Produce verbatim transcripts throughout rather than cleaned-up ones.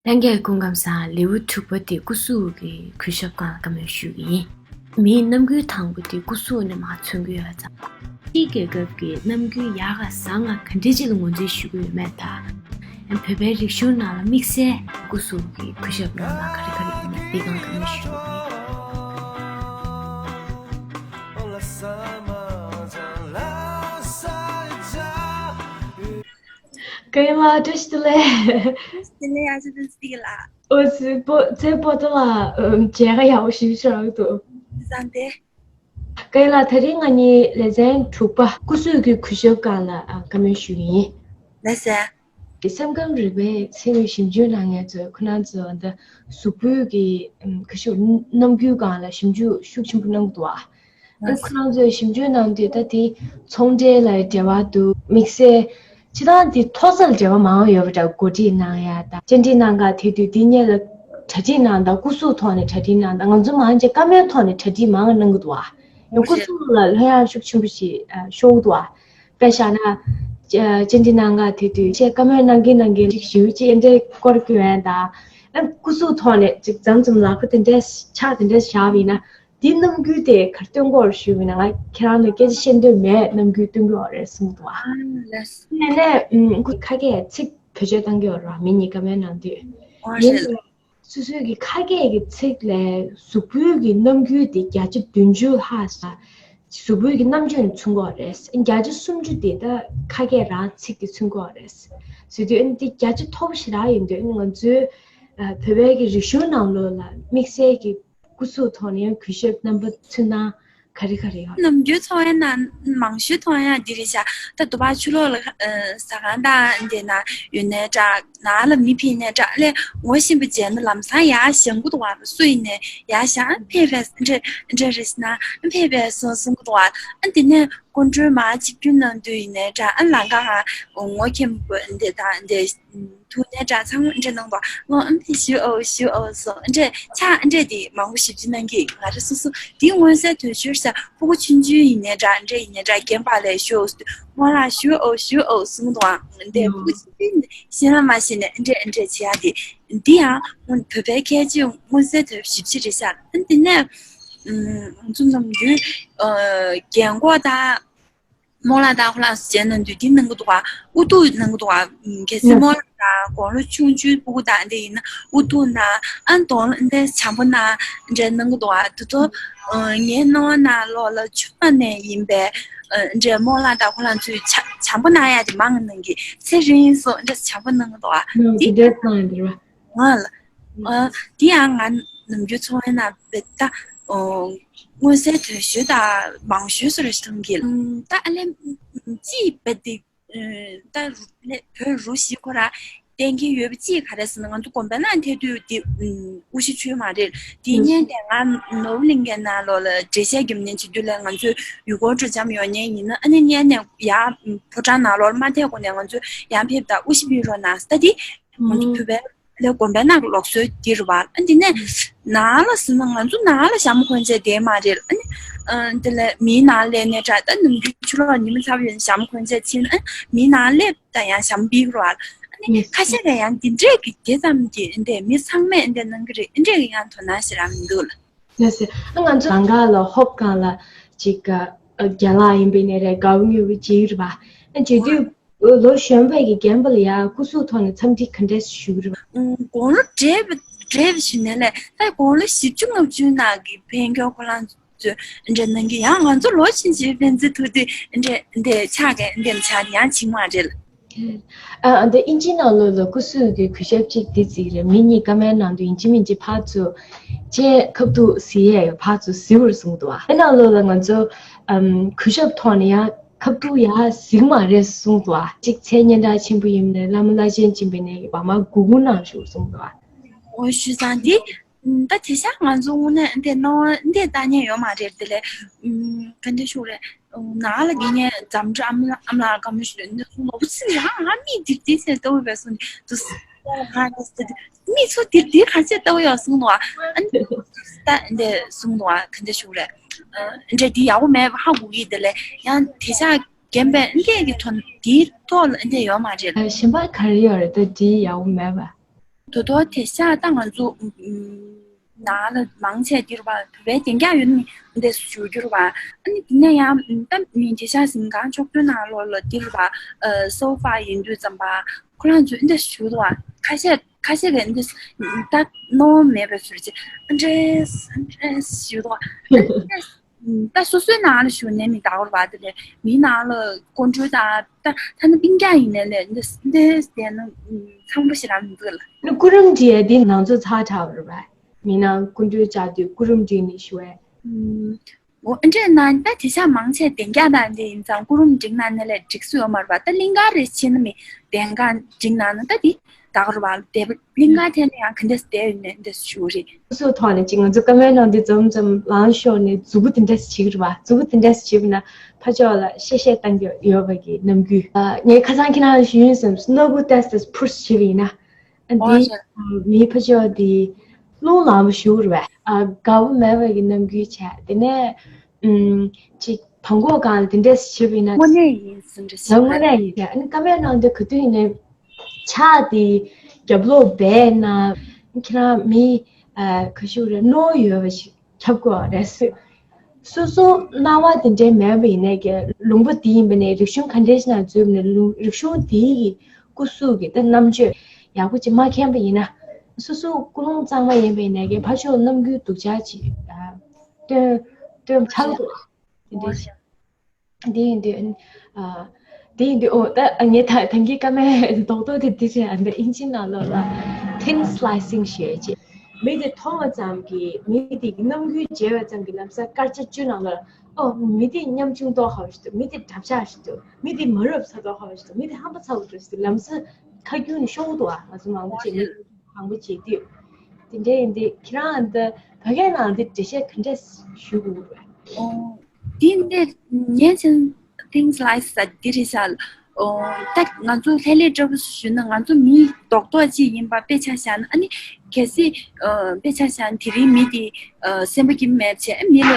ལྷན་རྒྱས་སྐུ་ཁམས་བཟང་། ལེའུ་དྲུག་པ་དེ་སྐུ་གཟུགས་ཀྱི་གུས་ཞབས་སྒང་ལ་བཀའ་མོལ་ཞུ་གི་ཡིན། མིའི་རྣམ་འགྱུར་དང་པོ་དེ་སྐུ་གཟུགས་ནས་མར་མཚོན་གྱི་ཡོད་ཙང་། ཕྱིའི་རྒྱལ་ཁབ་ཀྱི་རྣམ་འགྱུར་ཡག་ག་བཟང་ང་ག་འདྲ་ཅིག་ལ་ངོས་འཛིན་ཞུ་གི་ཡོད་མེད་དང་། བོད་པའི་རིག་གཞུང་ནང་ལ་དམིགས་བསལ་སྐུ་གཟུགས་ཀྱི་གུས་ཞབས་གནང་སྟངས་ག་རེ་ག་རེ་ཡིན་མིན་དེ་སྒང་བཀའ་མོལ་ཞུ་གི་ཡིན། ཀ་ཡན་ལགས་བཀྲ་ཤིས་བདེ་ལེགས། བཀྲ་ཤིས་བདེ་ལེགས། ཨ་ཅག་བསྟན་འཛིན་ལགས། ཨོ་ཙི་པོ་ཙེ་པོ་ཏོ་ལ་མཇལ་ཁ་ཡག་པོ་ཞིག་བྱུང་འདུག་བཟང་སྟེ། ཀ་ཡན་ལགས། ད་རིང་ང་གཉིས་ལེ་ཚན་དྲུག་པ་སྐུ་གཟུགས་ཀྱི་གུས་ཞབས་སྒང་ལ་ཨ་བཀའ་མོལ་ཞུ་གི་ཡིན། ལགས་སེ། སེམས་ཁམས་རིག་པའི་ཚན་རིག་ཞིབ་འཇུག་གནང་མཁན་ཚོས་ཁོ་རང་ཚོ་འདི་གཟུགས་པོའི་གི་ཨམ་གུས་ཞབས་རྣམ་འགྱུར་སྒང་ལ་ཞིབ་འཇུག་ཤུགས་ཆེན་པོ་གནང་འདུག་བ། ཨ་ཁོ་རང་ཚོས་ཞིབ་འཇུག་གནང་དུས་ད་དེ་ཚོང་འབྲེལ་ལ་འབྲེལ་བ་འདུག་དམིགས་བསལ་སྤྱིར་བཏང་དེ་མཐོ་ས་ལ་འབྲེལ་བ་མང་བ་ཡོད་པ་འདྲ། འགོ་ཁྲིད་གནང་ཡ་དང་བཅར་འདྲི་གནང་ག་དེ་དུས་དེ་སྔོན་ལ་གྲ་སྒྲིག་གནང་དང་། སྐུ་གཟུགས་ཐོག་ནས་གྲ་སྒྲིག་གནང་དང་། ང་ཚོ་མང་ཆེ་བཀའ་མོལ་ཐོག་ནས་གྲ་སྒྲིག་མང་གནང་གི་འདུག་བ། ཡང་སྐུ་གཟུགས་ལ་ལྷོད་ཡངས་ཤུགས་ཆེན་པོ་ཞིག་ཨ་ཤོར་གི་འདུག་བ། དཔེ་བཞག་ན། ཅ་ཅན་ཏི་ནང་ག་དེ་དུས་ཅེས་བཀའ་མོལ་གནང་གིན་གནང་གིན་ཅིག་ཞུ་ཅིག་ཨེ་འདྲའི་སྐོར་སྐྱོན་ཡན་དང་། ཨ་སྐུ་གཟུགས་ཐོག་ནས་ཅིག་མཚམས་མཚམས་ལག་པ་དེ་འདྲའི་ཕྱག་དེ་འདྲའི་བཞག་པ་ཡིན་ན། འདི་རྣམ་འགྱུར་དེ་གར་སྟོན་གོ་ཞུ་བ་ཡིན་ན། ང་ཁྱེད་རང་ལ་སྐད་ཆ་བཤད་འདོད་མེད། རྣམ་འགྱུར་སྟོན་གི་ཡོད་རེད་གསུངས་འདུག་ཨ། ལགས་སོ། ནས་ནས་ཁོ་ཁ་སྐད་ཚིག་བེད་སྤྱོད་གཏང་གི་ཡོད་རེད་བ། མི་གཉིས་བཀའ་མོལ་གནང་དུས། ཨོ་རེད། སོ་སོའི་གི་ཁ་སྐད་ཀྱི་ཚིག་ལས་གཟུགས་པོའི་གི་རྣམ་འགྱུར་དེ་བརྒྱ་ཆ་བདུན་ཅུ་ལྷག་ས་གཟུགས་པོའི་གི་རྣམ་དཔྱོད་ནས་མཚོན་གྱི་ཡོད་རེད། བརྒྱ་ཆ་སུམ་ཅུ་དེ་ད་ཁ་སྐད་རང་ཚིག་དེ་མཚོན་གྱི་ཡོད་རེད། ཟེར་དུས་ཨ་ནི་དེ་བརྒྱ་ཆ་མཐོ་པོ་ཞེ་དྲག་ཡིན་དུས། ཨ་ནི་ང་ཚོའི་ཨ་བོད་པའི་གི་རིག་གཞུང་ནང་ལོགས་ལ་དམིགས་བསལ་གྱི་སྐུ་གཟུགས་ཐོག་ནས་ཡང་གུས་ཞབས་རྣམ་པ་ཚུལ་སྣང་ག་རེ་ག་རེ་ཡོད། ནམ་རྒྱུན་མཐོང་ཡ་ན་མང་ཤོས་མཐོང་ཡ་འདི་རེད་ཤག་ད་དུ་བ་ཕྱི་ལོགས་ལ་ཨ་ཟ་ཁང་དང་འདི་ན་ཡོད་ནའི་འདྲ། ནང་ལ་མི་ཕེབས་ནའི་འདྲ། ལས་ངོ་ཤེས་པ་མཇལ་ན་ལམ་སང་ཡར་བཞེངས་གི་འདུག་བ། སུ་ཡིན་ནའི་ཡར་བཞེངས། ཨ་ཕེབས་པས་འདྲ་འདྲ་རེད་ཟེར་ན་ཨ་ཕེབས་པས་སོང་གསུང་གི་འདུག་བ། ཨ་འདི་ནས་སྐུ་མགྲོན་མར་ཆིབས་བསྒྱུར་གནང་དུས་ཡིན་ནའི་འདྲ། ཨ་ལམ་ཁ་ང་ངོ་མཁྱེན་པ་འདི་དང་འདི་ཐུག་ནའི་འདྲ། ཚང་མ་འདྲ་གནང་འདུག་ངོ་ཨ་ཕེབས་ཞུ་ཨོ་ཞུ་ཨོ་སོང་འདྲ། ཕྱག་འདྲ་དེ་མང་པོ་ཞིབ་ཅིག་གནང་གི། ང་རང་སོ་སོ་དེ་མངོན་གསལ་དོད་ཤོར་ས། སྤུ་གུ་ཆུང་ཆུང་ཡིན་ནའི་འདྲ། འདྲ་ཡིན་ནའི་འདྲ། རྒན་པ་ལས་ཞུ་ཨོ་ཟེར་དུས་རྨོ་ལགས་ཞུ་ཨོ་ཞུ་ཨོ་གསུངས་འདུག་ཨང་། འདི་སྤུ་གུ་ཆུང་ཆུང་ཤེས་ན་མ་ཤེས་ནའི་འདྲ་འདྲ་བྱེད་ཡ་དེ། འདི་ཡང་བོད་པའི་ཁྱད་ཆོས་མངོན་གསལ་དོད་ཞིབ་ཅིག་རེད་ཤག་ཨ་འདི་ནས་ང་ཚོ་ནམ་རྒྱུན་རྒན་གོག་དང་རྨོ་ལགས་དང་ཁོ་རང་ཚོ་མཇལ་གནང་དུས་འདི་གནང་གི་འདུག་བ། ཨུ་ཐུག་གནང་གི་འདུག་བ། གལ་སྲིད་རྨོ་ལགས་དང་དགུང་ལོ་ཆུང་ཆུང་སྤུ་གུ་དང་འདི་ཡིན་ན་ཨུ་ཐུག་གནང་། ཨ་གདོང་ལ་འདི་བྱམས་པོ་གནང་འདྲ་གནང་གི་འདུག་བ། དེ་ཚོ་ངའི་སྣང་བ་ནང་ལོགས་ལ་ཆུང་མ་ནས་ཡིན་པས་འདྲ་རྨོ་ལགས་དང་ཁོ་རང་ཚོས་བྱམས་པོ་གནང་ཡ་དེ་མང་གནང་གི། ཚེ་རིང་སོགས་འདྲ་བྱམས་པོ་གནང་གི་འདུག་བ། འདི་འདྲ་གནང་ཡ་དེ་རེད་བ། ང་ལ། ཨ་དེ་ཡང་ང་ནམ་རྒྱུན་ཚོང་ཡན་ན་བེ་ད་མངོན་གསལ་དོད་ཤོས་དང་མང་ཤོས་སུ་རེ་ཞིག་མཐོང་གི། ད་ཨ་ལེ་ཅིག་བེ་དེ་ད་ལེ་བོད་རུ་བཞི་ཁོ་ར་གཏན་འཁེལ་ཡོད་པ་ཅིག་ག་རེ་ཟེར་ན། ང་ཚོ་དགོན་པའི་ནང་ཐད་དུས་དེ་དབུ་ཞྭ་མཆོད་མ་རེད། དེ་ཉིན་དེ་ང་ནོར་བུ་གླིང་གའི་ནང་ལོགས་ལ་འགྲེལ་བཤད་རྒྱབ་ཉན་བྱེད་དུས་ལ་ང་ཚོས་ཡུལ་སྐོར་སྤྲོ་འཆམ་ཡོང་ཉན་ཡིན་ན་ཨ་ནི་སྔོན་ནས་ཡར་ཕོ་བྲང་ནང་ལོགས་ལ་མ་ཐད་གོང་ནས་ང་ཚོས་ཡར་ཕེབས་དང་དབུ་ཞྭ་ཕུལ་རོགས་གནང་ཟེར། ད་དེ། ང་ཚོ་བོད་པའི་ལས་དགོན་པའི་ནང་གི་ལུགས་སྲོལ་འདི་རེད་བ། ཨ་འདི་ནས་ནང་ལ་ཟེར་ན་ང་ཚོ་ནང་ལ་ཞྭ་མོ་གོན་ཆས་བསྡད་མ་རེད། ཨ་ནི་ཨ་དེ་ལས་མིའི་ནང་སླེབས་ནའི་འདྲ། ད་ནམ་རྒྱུན་ཕྱི་ལོགས་ཉི་མ་ཚ་པོ་ཡོད་ན་ཞྭ་མོ་གོན་ཆས་ཕྱིན། ཨ་མིའི་ནང་སླེབས་ད་ཡང་ཞྭ་མོ་ཕུད་ཀྱི་རེད་བ། ཨ་ནི་ཁ་ཤས་ཀྱིས་ཡང་འདི་འདྲས་ཀྱི་དེ་ཙམ་གྱི་འདི་མི་ཚང་མས་འདི་གནང་གི་རེད། འདི་འདྲས་ཀྱི་ཡང་དོ་སྣང་ཞེ་དྲག་མི་འདུག་ལ། ལགས་སེ། ཨ་ང་ཚོ་ལམ་ཁ་ལ་ཧོབ་སྒང་ལ་ཅིག་ཨ་རྒན་ལགས་ཡིན་པ་ཡིན་ནའི་རེད། དགའ་པོ་ཉེ་པོ་ཅིག་རེད་བ། ཨ་བྱེད་དུས། ལོ་གཞོན་པའི་གི་རྒན་པ་ལ་ཡ་སྐུ་གཟུགས་ཐོག་ནས་འཚམས་འདྲི་ག་འདྲས་ཞུ་གི་རེད་བ། དགུང་ལོ་བགྲེས་པ་བགྲེས་པ་ཞུ་ནའི་ལས་ད་དགུང་ལོ་བཞི་བཅུ་ལྔ་བཅུ་ནང་གི་ཕན་ཁྱོ་ཁོ་རང་ཚོས་འདྲ་གནང་གི། ཡང་ང་ཚོ་ལོ་ཆུང་ཆུང་ཕན་ཚུན་ཐུག་དུས་འདྲ་འདྲ་ཆགས་གི་འདྲ་ཆགས་ཡང་ཕྱིན་མ་རེད། ཨ་འདི་ཨིན་ཇི་ནང་ལོགས་ལ་སྐུ་གཟུགས་ཀྱི་གུས་ཞབས་གཅིག་འདི་ཅིག་རེད། མི་གཉིས་ཀ་མའི་ནང་དུ་ཡིན་གཅིག་མིན་གཅིག་ཕར་ཚུར་བཅད་ཁ་ཐུག་ཟེར་ཡས་ཡོད། ཕར་ཚུར་ཟེར་བར་གསུངས་འདུག་བ། དེ་ནང་ལོགས་ལ་ང་ཚོ་ཨམ་གུས་ཞབས་ཐོག་ནས་ཡང་ཁ་ཐུག་ཡར་ཟེར་མ་རེད་གསུངས་འདུག་བ། གཅིག་མཚན་སྙན་གྲགས་ཆེན་པོ་ཡིན་ནའི་བླ་མ་བླ་ཆེན་ཅིག་ཡིན་པ་ཡིན་ནའི་བར་མ་སྒུག་སྒུག་གནང་ཞུ་གསུངས་འདུག་བ། འོ་ཞུ་ཙང་འདི་ད་དེ་ཤག་ང་ཚོ་དངོས་གནས་འདི་སྣང་བ་འདི་ལྟ་མཁན་ཡོད་མ་རེད། དེ་ལས་ཨམ་ག་འདྲ་ཞུ་རེད། ནང་ལ་དེ་ནས་འཛམ་གྲྭ་ཨ་མ་ལགས་ཨ་མ་ལགས་བཀའ་མོལ་ཞུ་རེད། འདི་སོང་ནོར་བུ་ཚིག་ཡང་ང་མིག་དིར་དིར་ཟེར་ལྟ་བུ་བས་སོང་འདུག་ང་ལ་ཟེར་དུས་མིག་ཆུ་དིར་དིར་ག་ཚད་ལྟ་བུ་ཡོད་གསུངས་འདུག་ཨ། ཨ་ནི་ད་འདི་གསུངས་འདུག་ཨ། ག་འདྲ་ཞུ་རེད། འདྲ་འདི་ཡག་པོ་མེད་པ་ཧ་གོ་གི། དེ་ལས་ཡང་དེ་ཤག་རྒན་པས་འདི་གི་དོན་འདིའི་ཐོག་ལ་འདི་ཡོད་མ་རེད། གཞན་པ་ག་རེ་ཡོད་རེད། ད་འདི་ཡག་པོ་མེད་པ། ད་དོ་དེ་ཤ་ད་ང་ཚོ་ནང་ལ་མང་ཆེ་འདིར་བ་བོད་པའི་བདེ་འཇགས་ཡོད་ནི་འདི་ཞུ་རྒྱུར་བ། ཨ་ནི་དེ་ནས་ཡང་ད་མི་དེ་ཤ་ཟིན་གང་ཕྱོགས་སྐྱོད་ནང་ལོགས་ལ་འདིར་བ་སོ་ཕ་ཡིན་དུས་ཙམ་པ་ཁོ་རང་ཚོས་འདི་ཞུ་དོ། ཁ་ཤས་ཁ་ཤས་ཀྱིས་འདི་ད་ནོར་མེད་པའི་ཟུར་ཅིག་ཨ་འདྲེས་ཨ་འདྲེས་ཞུ་དོ། ད་སོ་སོའི་ནང་ལ་བཞུགས་ནས་མི་ད་བར་བ་དེ་ལས་མིའི་ནང་ལ་སྐུ་མགྲོན་དང་ད་ད་ནི་སྤུན་ཀྱག་ཡིན་ནའི་ལས་འདི་འདི་བསྡད་ན་ཚང་པོ་ཞེ་དྲག་མི་འདུག་ལ། ནི་སྐུ་རིམ་བགྲེས་འདི་ང་ཚོ་ཚར་དྲགས་པ་རེད་པ། མི་ནང་སྐུ་མགྲོན་བཅར་དུས་སྐུ་རིམ་བགྲེས་ནས་ཞུ་བས། འོ་འདྲས་ན་ད་དེ་ཤ་མང་ཆེ་བདེ་འཇགས་དང་འདི་ཡིན་ཙང་སྐུ་རིམ་བགྲེས་ན་ནི་ལས་འགྲིག་སུ་ཡོད་མ་རེད་པ། ད་གླིང་ག་རེ་ཕྱིན་ན་མི་བདེ་འཇགས་བགྲེས་ན་ནི་ད་དེ། ད་གར་བ་དེ་གླིང་ག་ཐད་ནས་ཡང་ག་འདྲས་བསྡད་ཡོད་ནས་འདི་ཞུ་རེད། སོ་སོའི་ཐོག་ནས་ཅིག་ང་ཚོ་བཀའ་མོལ་གནང་དུས་འཛོམས་འཛོམས་ལངས་ཤོར་ནས་མཛུབ་གུ་དེ་འདྲས་བྱེད་ཀྱི་རེད་པ། མཛུབ་གུ་དེ་འདྲས་བྱེད་པ་ན་ཕར་ཕྱོགས་ལ་གཤེ་གཤེ་བཏང་གི་ཡོད་པ་གི་རྣམ་འགྱུར། ངས་ཁ་སང་ཁྱེད་རང་ལ་ཞུས་ཡིན་བསམ་སྣ་ཁུག་ཏོག་ཙམ་ཕུར་བྱེད་པ་ཡིན་ན། འདི་མིའི་ཕར་ཕྱོགས་འདི་རླུང་ལངས་པ་ཞུ་རེད་པ། དགའ་པོ་མེད་པ་གི་རྣམ་འགྱུར་བྱས་དེ་ནས་ཅིག་བྲང་ཁོག་སྒང་ལ་དེ་འདྲས་བྱེད་པ་ཡིན་ན། དངོས་གནས་ཡིན་ཟེར་འདྲ་ཞིག་དངོས་གནས་ཡིན། ཨ་ནི་བཀའ་མོལ་གནང་དུས་ག་དུས་ཡིན་ནའི་ཕྱག་དེ་རྒྱབ་ལོགས་སྦས་ན་ཁྱེད་རང་མི་ག་ཞུ་རེད་རྣོ་ཡོད་པ་ཞིག་ཁྱབ་དགོས་རེད་ཟེར། སོ་སོ་སྣང་བ་དེ་འདྲའི་མེད་པ་ཡིན་ནའི་གི་ལུང་པ་དེ་ཡིན་པ་ནས་རིག་གཞུང་ག་འདྲའི་ཞིག་ནང་འཛུལ་བ་ནས་ལུང་རིག་གཞུང་དེའི་གི་སྐུ་གཟུགས་ཀྱི་ད་རྣམ་དཔྱོད་ཡག་པོ་ཅིག་མ་མཁྱེན་པ་ཡིན་ན། སོ་སོ་ཀུན་སློང་གཙང་མ་ཡིན་པ་ཡིན་ནའི་གི་ཕར་ཕྱོགས་རྣམ་འགྱུར་སྡུག་ཅག་ཅིག་སྟོན་སྟོན་ཚར་དགོས། དེ་འདྲའི་འདི་ཡིན་དུས་ཨ། འདི་ཡིན་དུས་ཨོ་ད་ངས་ད་ད་གིན་བཀའ་མོལ་རྡོག་རྡོག་དེ་འདི་བྱས་ཨ་འདི་ཨིན་ཇི་ནང་ལོགས་ལ་thin slicing ཞེས་བྱས། མི་དེ་མཐོང་བ་ཙམ་གྱིས་མི་དེ་གི་རྣམ་འགྱུར་མཇལ་བ་ཙམ་གྱིས་ལམ་སང་སྐར་ཆ་བཅུ་ནང་ལོགས་ལ་ཨོ་མི་དེ་ཉམ་ཆུང་མདོག་ཁ་པོ་ཞིག་འདུག་མི་དེ་འདྲ་ཆགས་ཤིག་འདུག་མི་དེ་མ་རབས་ཚ་མདོག་ཁ་པོ་ཞིག་འདུག་མི་དེ་ཧམ་པ་ཚ་པོ་འདྲ་ཞིག་འདུག་ལམ་སང་ཁ་རྒྱུན་ནས་ཤོར་འདུག་ཨ་ང་ཚོ་མང་པོ་ཅིག་མི་མང་པོ་བྱེད་དུས། དེ་འདྲ་ཡིན་དུས་ཁྱེད་རང་འདི་བོད་སྐད་ནང་འདི་འགྲེལ་བཤད་ག་འདྲས་ཞུ་དགོས་རེད། འདི་འདི་ཉན་ཅིང་things like that འདི་རེད་ཤག་ད་ང་ཚོ་ལྷད་ལྷད་འདྲ་པོ་ཞུས་ན་ང་ཚོ་མི་རྡོག་རྡོག་ཅིག་ཡིན་པ་དཔེ་ཆ་བཞག་ན་ཨ་ནི་གལ་སྲིད་དཔེ་ཆ་བཞག་ན་དེ་རིང་མི་དེ་སེམས་པ་སྐྱིད་མེད་བྱས་ཨ་མི་ལ་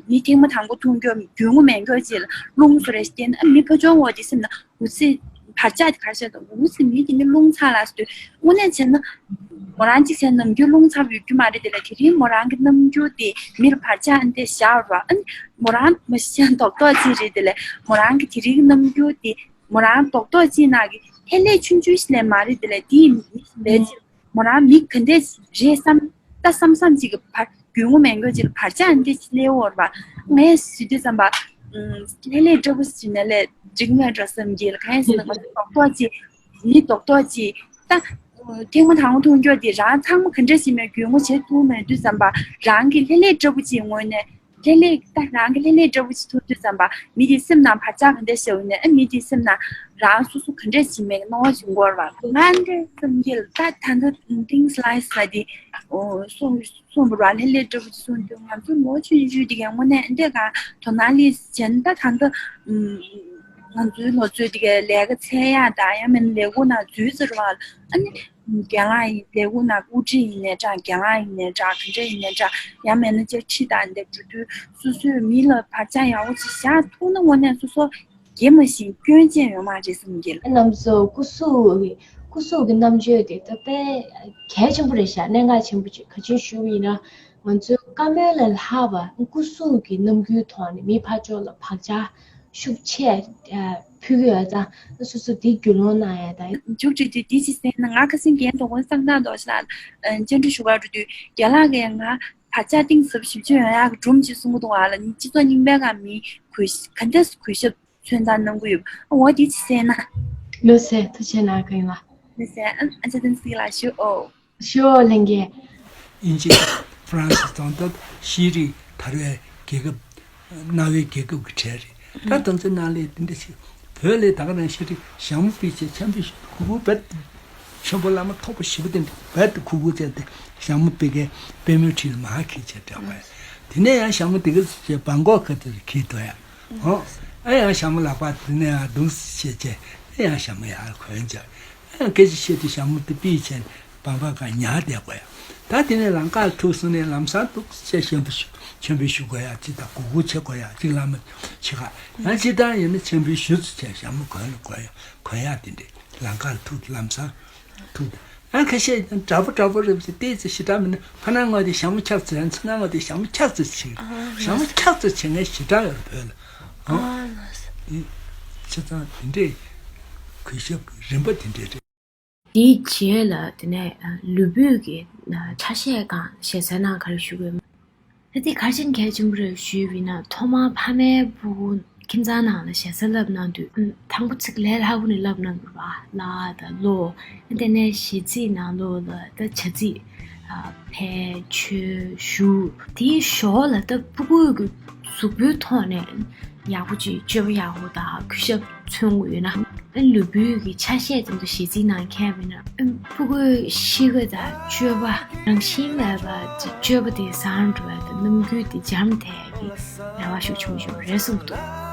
མི་ཐེངས་མ་དང་པོ་མཐོང་རྒྱུ་རྒྱུས་མངའ་མེད་རྒྱུ་ཅིག་ལ་རླུང་བཟོ་རེ་བསྟན་ཨ་མི་ཕོ་ཆུང་བ་དེ་སེམས་ན། འུ་ཚོས་བར་ཆད་ག་ཤེད་དང་འུ་ཚོས་མི་དེ་ནི་རླུང་ཚ་ལ་ཟེར་དུས་དངོས་གནས་བྱས་ན་མོ་རང་གཅིག་བྱས་ནམ་རྒྱུན་རླུང་ཚ་བ་ཡོད་རྒྱུ་མ་རེད། དེ་ལ་དེ་རིང་མོ་རང་གི་རྣམ་འགྱུར་དེ་མིར་བར་ཆད་འདི་བཞག་རོགས་ཨ་ནི་མོ་རང་མ་གཞི་རྡོག་རྡོག་ཅིག་རེད། དེ་ལ་མོ་རང་གི་དེ་རིང་རྣམ་འགྱུར་དེ་མོ་རང་རྡོག་རྡོག་ཅིག་ནང་གི་ལྷད་ལྷད་ཆུང་ཆུང་ཞིག་ལས་མ་རེད། དེ་ལ་དེ་ཡིན་མི་ལས་ཅིག་མོ་རང་མི་ག་འདྲས་རེད་བསམ་ད་བསམ་བསམ་ཅིག་གི་བར་རྒྱུས་མངའ་མེད་མཁན་ཅིག་ལ་བར་ཆད་འདི་སླེབས་འོར་བ་ངས་ཞུ་དུས་ཙམ་པ་ལྷད་ལྷད་འདྲ་པོ་ཞིག་ནས་ལས་འགྲིག་མེད་འདྲ་བསམ་གྱི་ལ་གང་ཡིན་ཟེར་ན་ང་ཚོ་རྡོག་རྡོག་ཅིག་མི་རྡོག་རྡོག་ཅིག་ད་ཐེངས་མ་དང་པོ་མཐོང་རྒྱུ་དེ་རང་ཚང་མ་ག་འདྲ་ཞིག་མེད་རྒྱུས་མངའ་བྱེད་ཐུབ་མེད་དུས་ཙམ་པ་རང་གི་ལྷད་ལྷད་འདྲ་པོ་ཅིག་ངོས་ནས་ལྷད་ལྷད་ད་རང་གི་ལྷད་ལྷད་འདྲ་པོ་ཅིག་ཐུག་དུས་ཙམ་པ་མི་དེའི་སེམས་ནང་བར་ཆད་ག་འདྲ་ཞིག་ཡོད་ནས་ཨ་མི་དེའི་སེམས་ནང་རང་སོ་སོ་ག་འདྲ་ཞིག་མེད་སྣང་བ་ཞིག་འགོར་བ་ང་འདྲ་བསམ་གྱི་ལ་ད་ད་ལྟ་things like that་དེ་གསུངས་གསུངས་པ་ར་ལྷད་ལྷད་འདྲ་པོ་ཅིག་གསུངས་དུས་ང་ཚོ་ལོ་ཆུང་ཆུང་དེ་གའི་དངོས་གནས་འདི་ག་དོ་སྣང་ལས་བྱས་ན་ད་ད་ལྟ་ང་ཚོའི་ལོ་ཚོད་དེ་གའི་ལས་ཀ་འཚོལ་ཡག་དང་ཡང་མིན་ལས་ཁུངས་ནང་འཛུལ་ཟེར་བ་ཨ་ནི་རྒན་ལགས་ཡིན་ལས་ཁུངས་ནང་དབུ་ཁྲིད་ཡིན་ནའི་འདྲ་རྒན་ལགས་ཡིན་ནའི་འདྲ་ག་འདྲ་ཡིན་ནའི་འདྲ་ཡང་མིན་ན་ཅིག་ཁྲིད་དང་འདེབས་འགྲོ་དུས་སོ་སོས་མི་ལ་བག་ཆགས་ཡག་པོ་ཅིག་བཞག་ཐུབ་ན་དངོས་གནས་སོ་སོ། སྐྱེས་མ་ཤིང་སྐྱོན་ཅན་ཡོད་མ་རེད་བསམ་གྱི་ལ། རྣམ་གཟུགས་སྐུ་གཟུགས་ཀྱི་སྐུ་གཟུགས་ཀྱི་རྣམ་དཔྱོད་དེ་ད་དཔེ་གལ་ཆེན་པོ་རེད་ཤག་གནད་འགག་ཆེན་པོ་ཅིག་ག་ཅིག་ཞུ་བ་ཡིན་ན་ང་ཚོའི་བཀའ་མོལ་ལས་ལྷག་པ་སྐུ་གཟུགས་ཀྱི་རྣམ་འགྱུར་ཐོག་ནས་མི་ཕར་ཕྱོགས་ལ་བག་ཆགས་ཤུགས་ཆེ་ཕུལ་གྱི་ཡོད་ཙང་སོ་སོ་དེ་རྒྱུས་ལོན་གནང་ཡ་དང་། མཇུག་སྒྲིལ་དུས་འདི་ཅི་ཟེར་ན་ང་ཁ་སང་རྒན་དོ་དགོན་གསང་བདག་མདོ་ཞིག་ལ་བཅར་འདྲི་ཞུ་གར་འགྲོ་དུས་རྒན་ལགས་ཀྱིས་ང་བག་ཆགས་གཏིང་ཟབ་ཞིབ་ཆ་ཡོང་ཡག་གི་སྒྲུང་ཅིག་གསུང་གི་འདུག་ཨ་ལ་སྤྱི་ཚོགས་རྙིང་པའི་སྒང་མི་གུས་ག་འདྲས་གུས་ཞབས། མཚོན་རྟགས་གནང་གི་ཡོད། འོ་དེ་ཅི་ཟེར་ན། ལོས་ཟེར་ཐུགས་རྗེ་གནང་གི་ཡིན་ལ། ལོས་ཟེར་ཨ་ཨ་ཅག་བསྟན་འཛིན་ལགས་ཞུ་ཨོ། ཞུ་ཨོ་ལྷན་རྒྱས། དབྱིན་ཇི་ཧྥ་རན་སི་དང་ད་ཤེས་རིག་དར་བའི་རྒྱལ་ཁབ་གནའ་བོའི་རྒྱལ་ཁབ་ཀྱི་གྲས་རེད། ད་དེ་ཚོའི་ནང་ལས་དེ་འདྲ་ཞིག་བོད་ལས་ད་ག་རང་ཤེས་རིག་ཞྭ་མོ་པི་ཅེ་ཆེན་པོ་ཞིག་གུ་གུ་བེད། ཆེན་པོ་བླ་མ་མཐོ་པོ་ཞེ་པོ་དེ་འདྲ་བེད་གུ་གུ་བྱས་ཏེ་ཞྭ་མོ་པི་ཀའི་པུས་མོའི་འཁྲིས་ལ་མར་འཁྱེར་བྱས་བསྒྲགས་པ་ཡ། དེ་ནས་ཡང་ཞྭ་མོ་དེ་ག་ཚོད་བྱས་བང་གོག་ག་ཚོད་འཁྱེར་འདུག་ཡ། ཨོ། ཨེ་ཡང་ཞྭ་མོ་ལག་པ་དེ་ནས་ཡང་རྡུང་སེ་བྱས་བྱས་ཨེ་ཡང་ཞྭ་མོ་ཡར་གོན་བྱས། ཨེ་སྐད་ཆ་བཤད་དུས་ཞྭ་མོ་དེ་པིས་བྱས་ནས་བང་པ་ག་ཉར་བསྡད་དགོས་ཡ། ད་དེ་ནས་ལམ་ཁར་ཐུག་སོང་ནས་ལམ་སང་འདུག་སེ་ཆེན་པོ་ཞུ་ཆེན་པོ་ཞུ་དགོས་ཡ་ཅི་ད་གུ་གུ་བྱེད་དགོས་ཡ་ཅི་བླ་མ་ཆེ་ཁ་ཡང་ཅི་ད་ཡིན་ན་ཆེན་པོ་ཞུ་ཚུལ་བྱས་ཞྭ་མོ་གོན་ལ་གོན་ཡ་གོན་ཡ་དེ་འདྲས་ལམ་ཁར་ཐུག་ལམ་སང་ཐུག་ཨ་ཁ་ཤས་འདྲ་པོ་འདྲ་པོ་རེད་ཟེར་ཏོག་ཙམ་ཞེ་དྲག་མིན་ན། ཕ་ན་ང་དེ་ཞྭ་མོ་འཁྱག་ཙམ། ཚ་ན་ང་དེ་ཞྭ་མོ་འཁྱག་ཙམ་བྱེད། ཞྭ་མོ་འཁྱག་ཙམ་བྱེད་མཁན་ཞེ་དྲག་ཡོད་བོད་ལ། ཨ་ཨ་བྱས་ཙང་དེ་འདྲའི་གུས་ཞབས་ཀྱི་རིམ་པ་དེ་འདྲ་རེད། དེའི་རྗེས་ལ་དེ་ནས་ལུས་པོའི་གི་ཆ་ཤས་སྒང་ཞེ་སའི་ནང་ག་རེ་ཞུ་དགོས། ད་དེ་ག་རེ་བྱས་ནས་གལ་ཆེན་པོ་རེད་ཞུས་པ་ཡིན་ན། ཐོག་མར་ཕ་མའི་སྤུ་གུ་ཁྱིམ་ཚང་ནང་ལ་ཞེ་ས་ལབ་གནང་དུས། ཨམ། དང་པོ་ཚིག་ལས་སླ་པོ་ནས་ལབ་གནང་དགོས་པ། ལ་དང་ལོ། དེ་ནས་གཞས་ཚིག་ནང་ལོགས་ལ་ད་བྱ་ཚིག་ཨ། ཕལ་ཆེར་ཞུ། དེའི་ཞོར་ལ་ད་སྤུ་གུའི་གི་གཟུགས་པོའི་ཐོག་ནས་ཡག་པོ་ཅིག་སྤྱོད་པ་ཡག་པོ་དང་གུས་ཞབས་མཚོན་དགོས་ཡོད་ན། ཨ། ལུས་པོའི་གི་ཆ་ཤས་ཙམ་དུ་གཞས་ཚིག་ནང་འཁྱེར་བ་ཡིན་ན། ཨ། སྤུ་གུའི་གཤིས་ཀ་དང་སྤྱོད་པ། རང་བཞིན་མེད་པ་ཅིག་སྤྱོད་པ་དེ་བཟང་འགྲོ་བ་དང་རྣམ་འགྱུར་དེ་འཇམ་ཐལ་གྱི་རེ་བ་ཤུགས་ཆེན་པོ་ཡོད་རེད་གསུངས་འདུག།